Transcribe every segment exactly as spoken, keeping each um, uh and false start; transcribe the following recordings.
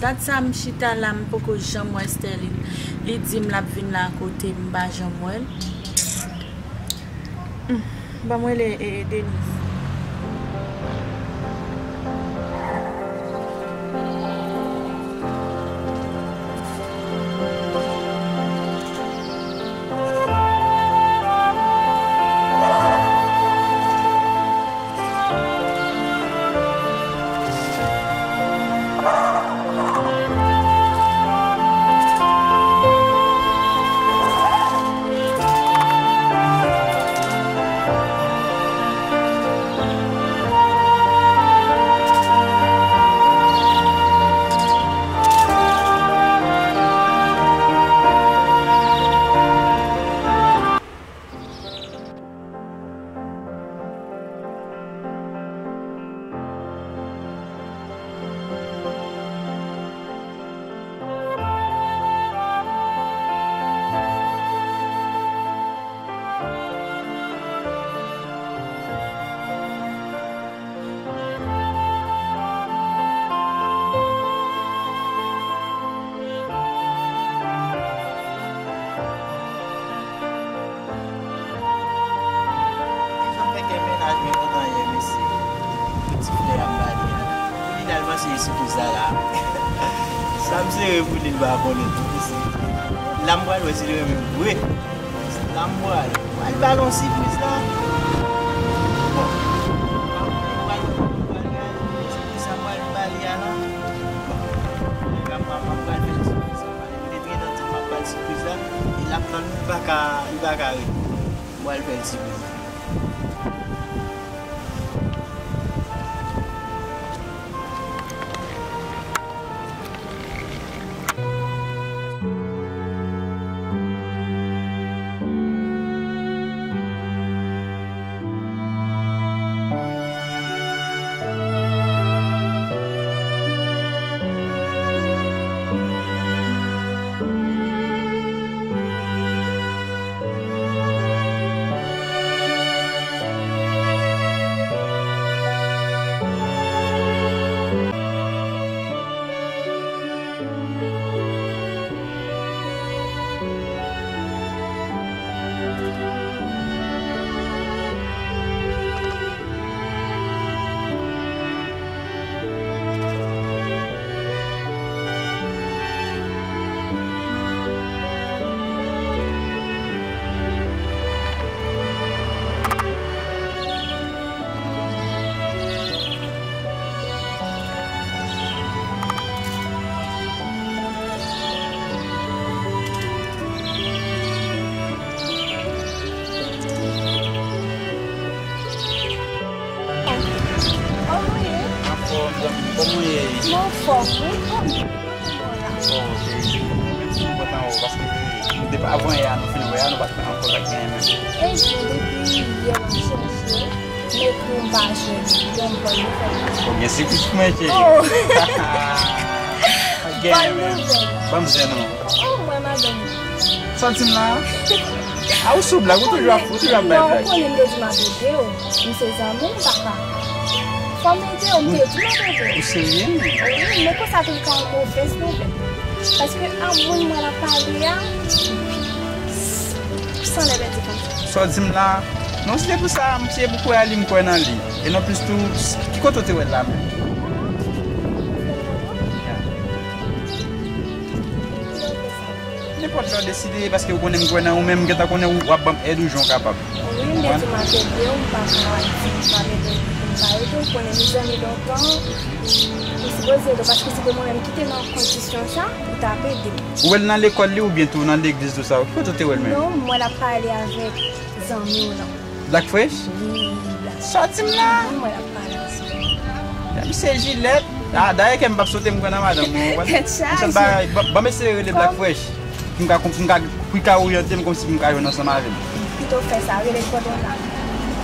Dat sa m chita la, m poko janm wè Sterline. Li di m l ap vin la kote m, m pa janm wè l. Hmm, ban m rele, e, e, Denise. Jan fè kè mennaj mwen kontan yè, mesye. Ti flè a m ba li a la. Pou li al vanse sipriz la la. Sa m sere pou li, l pa konnen tou, mesye. La m pral wè si li renmen m vre. La m pral. Pral ba l yon sipriz la. Bon. Pral, pral, pral, pral, sipriz sa pral ba li a la. Bon. Nèg la, m pral, m pral fè l sipriz sa. Li te gentan di m ap ba l sipriz la, e l ap tann li, li pa ka, li pa ka ret. Mwen al fè l sipriz la. Kòman w ye? Anfòm, zanmi m, kòman w ye? Mwen anfòm, wi. Oh, cheri, mwen menm tou m kontan wè w, paske depi avan yè a nou fin wè a, nou pa t konn an kontak genyen menm. Ebyen, depi yè m ap chèche, m ekri w m pa jwenn, donk bon, nou fè l. Ou gen sipriz pou mwen, cheri. Oh. Genyen menm. Ban m jwenn ou. Oh, mwen madanm. Sa w di m la? A, ou sou blag, ou toujou ap, ou toujou ap bay blag. Non, ou konnen m te di m ap ede w. M se zanmi w, papa. Fò m ede w, m te di m ap ede w. Ou serye? Wi, men konsa tou li ka yon movèz nouvèl. Paske a moun mwen ap pale a, san lè pèdi konsa. Sa w di m la? Non, si se pou sa, m, si se pou kwè a li, m kwè nan li. E non plis tou, ki kote w te wè l la menm? Nenpòt lè w deside, paske ou konnen m kwè nan ou, men m gentan konnen ou, w ap ban m èd ou jan w kapab. Wi, m te di m ap ede w, m pa ka di m p ap ede w, m pa ede w, ou konnen nou zanmi lontan, m sipoze ede w, paske si te mwen menm ki te nan kondisyon sa, ou t ap ede m. Ou wè l nan lekòl li oubyen tou nan legliz tou sa, ki kote w te wè l menm? Non, m wè l ap pale avèk zanmi w lan. Black Fresh? Wi, Black Fresh. Sa w di m la? Wi, mwen ap pale ansanm. Misye jilèt. Ah, dayè kè m p ap sote m kwè nan madanm mwen, ou konprann? Tèt chaje. Ban, ban m eseye rele Black Fresh. Pou m ka, pou m ka, pou l ka oryante m kòmsi pou m ka jwenn ansanm avè l. Pito w fè sa, rele l pandan w la.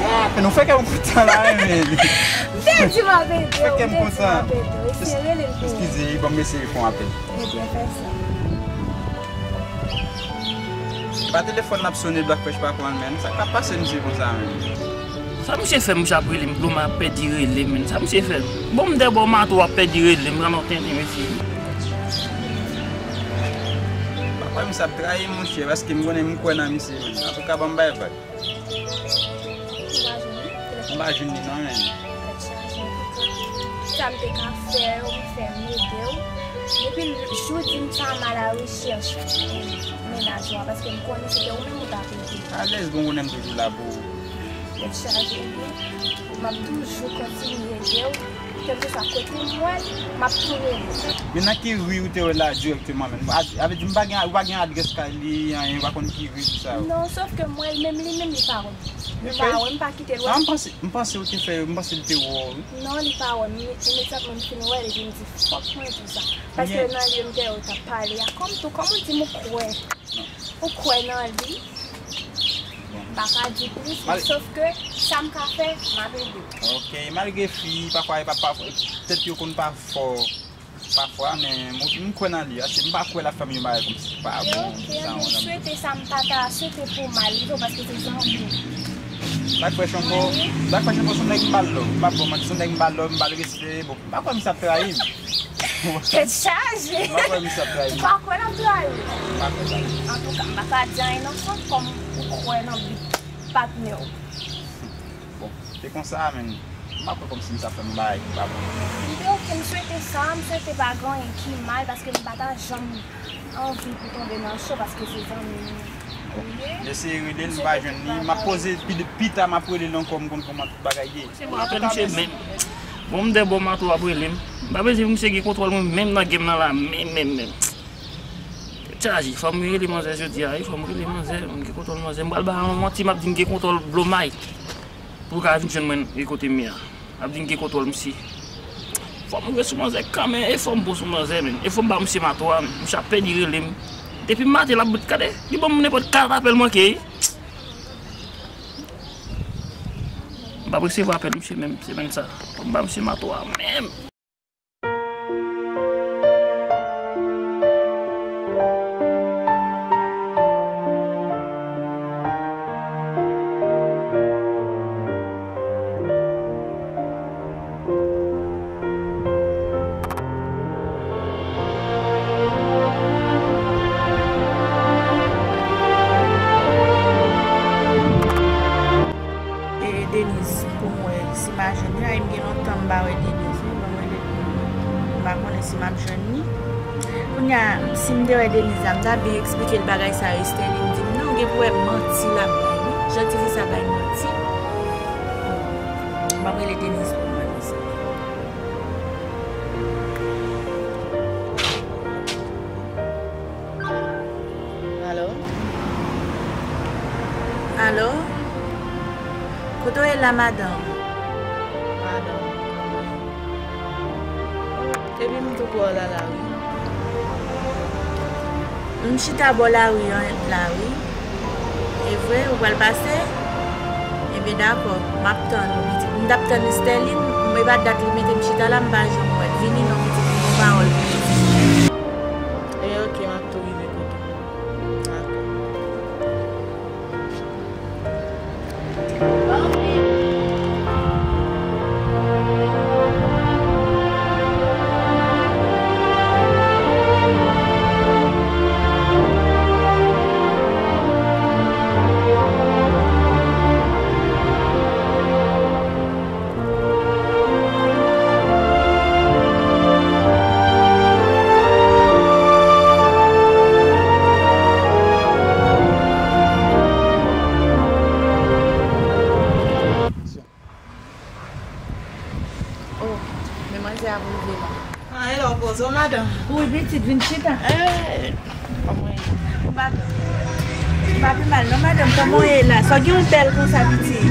Ah, nou fè kè m kontan la, wi, men. M te di m ap ede w, m te di m ap ede w. Eseye rele l pou mwen. Eskize, ban m eseye fè yon apèl. Ebyen, fè sa. Pa telefòn n ap sone, Black Fresh pa pran l, menn. Sa k ap pase misye konsa, menn? Sa misye fè, misye ap rele m, dlo m ap pèdi rele, menn. Sa misye fè? Bon, m dèbò mato ap pèdi rele m, nan tenten, mesye. Pa kwè misye ap trayi m, monchè, paske m konnen m kwè nan misye, men. Antouka, ban m bay vag. M pa jwenn li non, men. Tèt chaje, antouka. Sa m te ka fè, ou fè m ede w. Depi jou w di m sa, m al a rechèch mennaj ou an, paske m konnen se te ou menm ou t ap ede. Alèz, bon, ou konnen m toujou la pou ou. Tèt chaje, wi. M ap toujou kontinye ede w. Kèlkeswa kote m wè l, m ap tou rele. Men nan ki ri ou te wè l la dirèkteman menm? A, sa vle di m pa gen, ou pa gen adrès kay li, anyen, ou pa konn ki ri, tout sa yo? Non, sòf ke m wè l, menm li menm li pa wè m. Li pa wè m, pa kite l wè m. Non, m panse, m panse ou te fè, m panse li te wè w, wi. Non, li pa wè m. Imedyatman m fin wè l, epi m di, "Fòk mwen di w sa." Paske nan lye m te wè w t ap pale a, kòm tou, kòm ou di m ou kwè. Ou kwè nan li. Bon. M pa ka di plis, men sòf ke sa m ka fè, m ap ede w. Ok, malgre fi, pafwa, e pa, pa, tèt yo konn pa fò, pafwa, men m, m kwè nan li, paske m pa kwè l ap fè m yon bagay kòmsi pa bon, ok, sa, anben, m swete sa, m pa ta swete pou mal li tou, paske se zanmi m. Black Fresh ankò, Black Fresh ankò, se yon nèg m ba love, m pa bon, se yon nèg m ba love, m ba respè, bon, m pa kwè misye ap trayi m. Tèt chaje. M pa kwè misye ap trayi m. Ou pa kwè l ap trayi w? M pa kwè sa. Antouka, m pa ka di anyen non, sòf kòm ou kwè nan vi patnè w. Bon, se konsa, men m pa kwè kòmsi misye ap fè m yon bagay ki pa bon. M te ok, m swete sa, m swete pa gen anyen ki mal, paske m pa ta janm anvi pou tonbe nan cho, paske se zanmi m li ye. Bon, m eseye rele l, m pa jwenn li. M ap poze, pi, pita m ap rele l ankò, m konn kòman tout bagay ye. Misye, m rapèl misye menm. Bon, m dè bò mato ap rele m. M pa bezwen misye gen kontwòl mwen menm nan game nan la, menm, menm, menm. Tèt chaje, fò m rele manzè jodi a, wi, fò m rele manzè, m gen kontwòl manzè. M pral ba yon manti, m ap di m gen kontwòl Blomay. Pou l ka vin jwenn mwen e kote m ye a. M ap di m gen kontwòl misye. Fò m rive sou manzè kanmenm, e fò m bon sou manzè, menm. E fò m ba misye mato a, menm. Misye ap pèdi rele m. Depi maten, l ap bout, gade, li ban m nenpòt kat apèl manke, wi. M p ap resevwa apèl misye menm, semèn sa. Fò m ba misye mato a, menm. E Deniz, pou m wè si m a jwenn li. Ay, m gen lontan m pa wè Deniz, wi, ban m rele l pou m wè. M pa konnen si m ap jwenn li. Kounye a, si m te wè Deniz la, m ta byen eksplike l bagay sa yo, Estèlin di m, non, gen pou wè manti l ap bay, wi. Jan tifi sa bay manti. Ban m rele Deniz pou m wè li sa. Alo? Alo? Kote w ye la, madanm? Madanm? Epi m tou kwè w la, la, wi. M chita bò lari an la, wi. E vre, ou pral pase? Ebyen, dakò, m ap tann ou, pitit. M t ap tann Estèlin, e pa dat li mete m chita la, m pa janm wè l. Vini non, pitit, m gen yon pawòl pou m di. Ebyen, oke, m ap tou rive kote w. Dakò. Oh, men manzè ap rive la. Ah, hello, bonjou, madanm. Wi, pitit, vin chita. Eh, kòman w ye? Ou pa, ou pa pi mal non, madanm. Kòman w ye la? Sa w gen yon bèl konsa, pitit?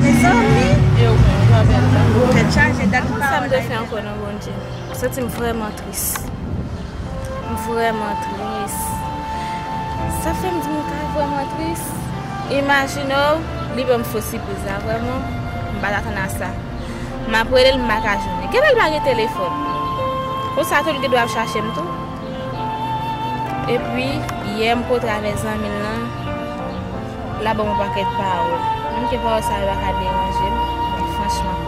Mezanmi. E ou menm, ou pa bèl, non? Tèt chaje, dat ou pa wè la. Sa m te fè ankò non, Bondye? M santi m vrèman tris. M vrèman tris. Sa fè m di m ta vrèman tris. Imajine w, li ban m fo sipriz la, vrèman. M pa t atann a sa. M ap rele l, m pa ka jwenn li. Genlè l pa gen telefòn. Konsa tou, l gen dwa ap chache m tou. Epi, yè m kote avèk zanmi l lan, l ap ban m yon pakèt pawòl. Menm ke pawòl sa yo pa ka deranje m, men franchman,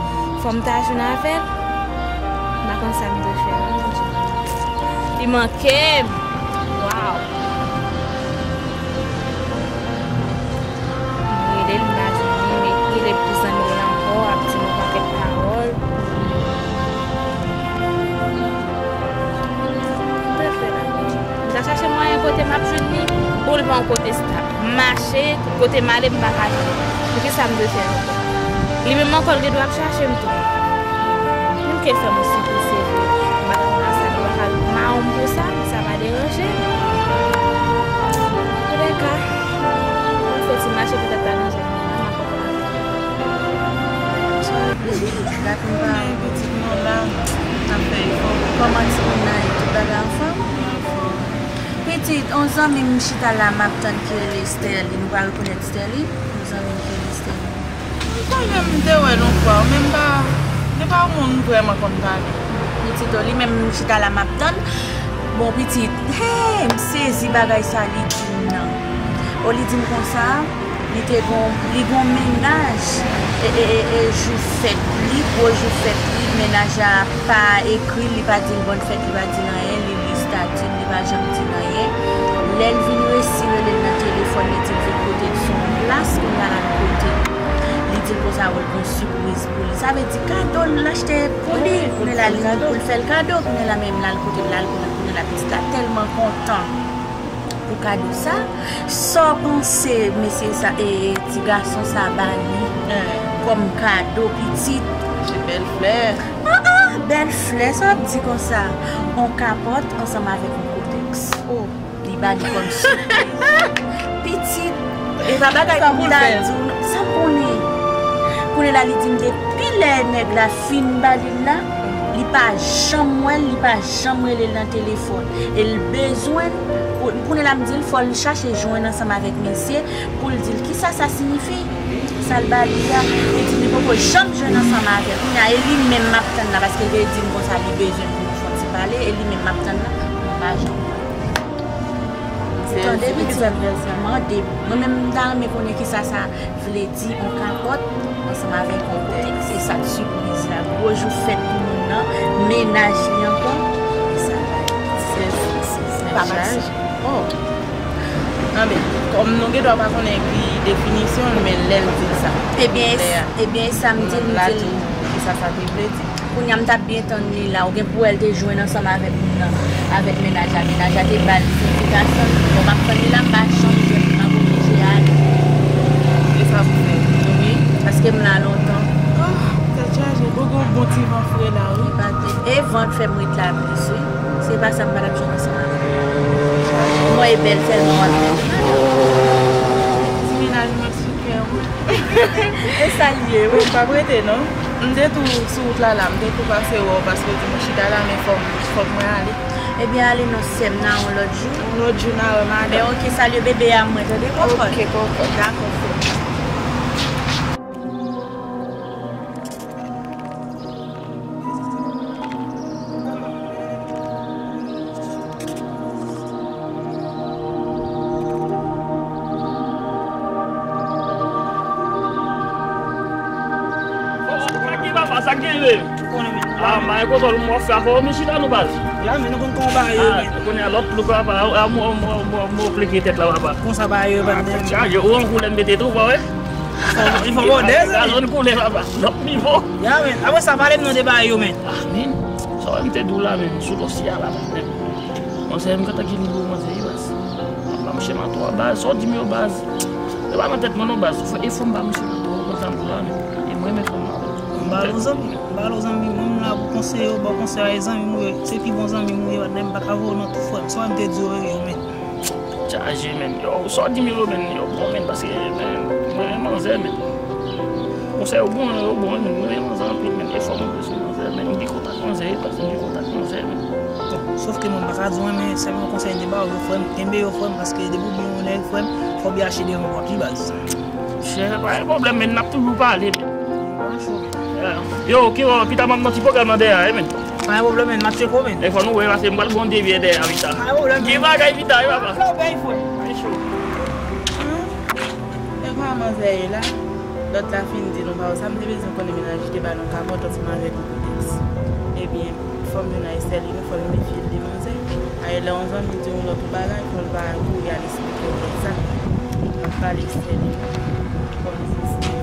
fò m ta jwenn avè l, m pa konn sa m dwe fè non, Bondye. Manke m. Waw. M rele l, m pa jwenn li, m rele pou zanmi l ankò, ap di m yon pakèt pawòl. M ta fè la. M ta chache mwayen kote m ap jwenn li, pou l pa yon kote stab. M mache, tout kote m ale, m pa ka jwenn li. Poukisa m dwe fè ankò? Li menm ankò, l gen dwa ap chache m tou. Menm ke l fè m yon sipri, se vre. M pa t konn sa, li pa ka mawon m pou sa, sa pa deranje m. Antouka, m fè ti mache, petèt ta nan zòn nan. Lapin pa pitit nou la, n ap fè efò. Kòman timoun nan ye? Tout bagay anfòm? Pitit, yon zanmi m chita la, m ap tann ki rele Sterline. Ou pa rekonèt Sterline? Yon zanmi m ki rele Sterline. Mwen menm, m te wè l yon fwa, men m pa, se pa yon moun m vrèman konn pale. Pitit, o, li menm m chita la, m ap tann. Bon, pitit, hey, m sezi bagay sa li di m nan. O, li di m konsa, li te gon, li gon mennaj, e, e, e, e jou fèt li, gwo jou fèt li, mennaj la pa ekri l, li pa di l bòn fèt, li pa di l anyen, li li estati l, li pa janm di l anyen. Lè l vin resi rele l nan telefòn, li di l vin kote l sou yon plas, kounye a l al kote l. Li di l konsa, wè l gon sipriz pou li. Sa vle di kado l achte pou li. Kounye a la, li di pou l fè l kado. Kounye a la, menm l al kote l, l al kote l, kounye a la, pitit la tèlman kontan pou kado sa. Sa w panse mesye sa, e, e, ti gason sa ba li kòm kado pitit? Se bèl flè. Ah, ah, bèl flè, sa w ap di konsa? On kapòt ansanm avèk on kotèks. Oh, li ba li kòm sipriz. Pitit, e pa bagay pou l fè. Sa m konnen. Kounye la, li di m depi lè nèg la fin ba li l la, li pa janm wè l, li pa janm rele l nan telefòn. E l bezwen l, pou, kounye la m di l fò l chache jwenn ansanm avèk mesye pou l di l kisa sa siyifi. Sa l ba li a, li di m li poko janm jwenn ansanm avè l. Kounye a, e li menm m ap tann la, paske l te di m konsa li bezwen m pou nou fè yon ti pale, e li menm m ap tann la, m pa janm wè l. Tande pitit, mande m. Mwen menm, m ta renmen konnen kisa sa vle di, on kapòt ansanm avèk on kotèks. E sa k sipriz la. Gwo jou fèt pou moun nan, mennaj li ankò. E sa, se, se, se pa pase. Oh. Anben, kòm nou gen dwa pa konnen ki definisyon l, men lè l di l sa. Ebyen, lè a, ebyen, sa m di l, m di l. Kisa sa te vle di? Kounye a m t ap byen tann li la, ou gen pou wè l te jwenn ansanm avèk moun nan, avèk mennaj la. Mennaj la te ba l siyifikasyon l. Bon, m ap tann li la, m pa janm jwenn li, m ap oblije ale. E sa pou fè? Wi, paske m la lontan. Ah, tèt chaje, bon, gen yon bon ti van fre la, wi. Li pa te, e van k fè m ret la plis, wi. Se pa sa, m pa t ap jwenn ansanm avèk li. Mwen e bèl sèlman w ap jwenn. Ti mennaj mwen sou kè mwen. E sa l ye, wi. Bon, m p ap rete, non. M te tou sou wout la la, m te tou pase wè w paske w di mwen chita la, men fò m, fòk mwen ale. Ebyen, ale non, sè m, n a yon lòt jou. Yon lòt jou, n a wè madanm. Men oke, salye bebe a mwen, tande, kòkòt. Oke, kòkòt. Dakò, sè m. Sa k genyen, bebe? Ah, m pa gen konsòl, m wè w fè afè w, men chita non, baz. Ya, men nou konn kòman bagay yo, men. Kounye a lòt look la, papa, a, a, mo, mo, mo, mo pleke tèt la, papa. Konsa bagay yo, papa. Chaje, ou an koulè m mete tou, pa wè? Li fò bòdè, zami. Gazon koulè, papa. Lòt nivo. Ya, men. Apre sa, pale m non de bagay yo, men. Ah, men. Sa w wè m te di w la, men, sou dosye a la, men. Manzè, m gentan gen nimewo manzè, wi, baz. M ap ba m chema tou a, baz. Sa w di m yo, baz. E pa nan tèt mwen non, baz. Fò, e fò m ba m chema tou, konn sa m di w la, men. E mwen, men, fò m. M ba l yon zanmi. M ba l yon zanmi, mwen, m la pou konseye w, ba w konsèy a, e zanmi m ou ye. Se pi bon zanmi m ou ye, patnè, m pa ka voye w nan tou, frè m. Sa w wè m te di w yo, men. Chaje, men. Yo, sa w di m yo, men. Yo bon, men, paske, men, mwen, manzè, men. Konsèy yo bon, yo bon, men, mwen, manzè, anpil, men. E fò m, Manzè, men, m gen kontak manzè, paske m gen kontak manzè, men. Bon, sòf ke mwen pa ka di w, men sèlman konsèy m te ba w yo, frè m, kenbe yo, frè m, paske depi w gen yon nèg, frè m, fò w byen achte devan pòt li, baz. Chè, pa gen pwoblèm, men, n ap toujou pale, men. Pa cho, men. Yo, ki, pita m ap nan ti pwogram nan dèyè a, men. Pa gen pwoblèm, men, m ap tcheke w, men. E fò nou wè, paske m pral gon devye dèyè a, pita. Pa gen pwoblèm, men. Gen bagay, pita, wi, papa. Fè w bèl, frè m. Pa cho. E kòman manzè ye la? Lòt la fin di nou pa wè sa, m te bezwen konnen mennaj li te ba l yon kapòt ansanm avèk yon kotèks. Ebyen, fò m jwenn a Estèline, fò l mefye l de manzè. E lè yon zanmi di yon lòt bagay, fò l pa kouri al eksplike yon lòt sa. L ap pale sèl li. Kòm si se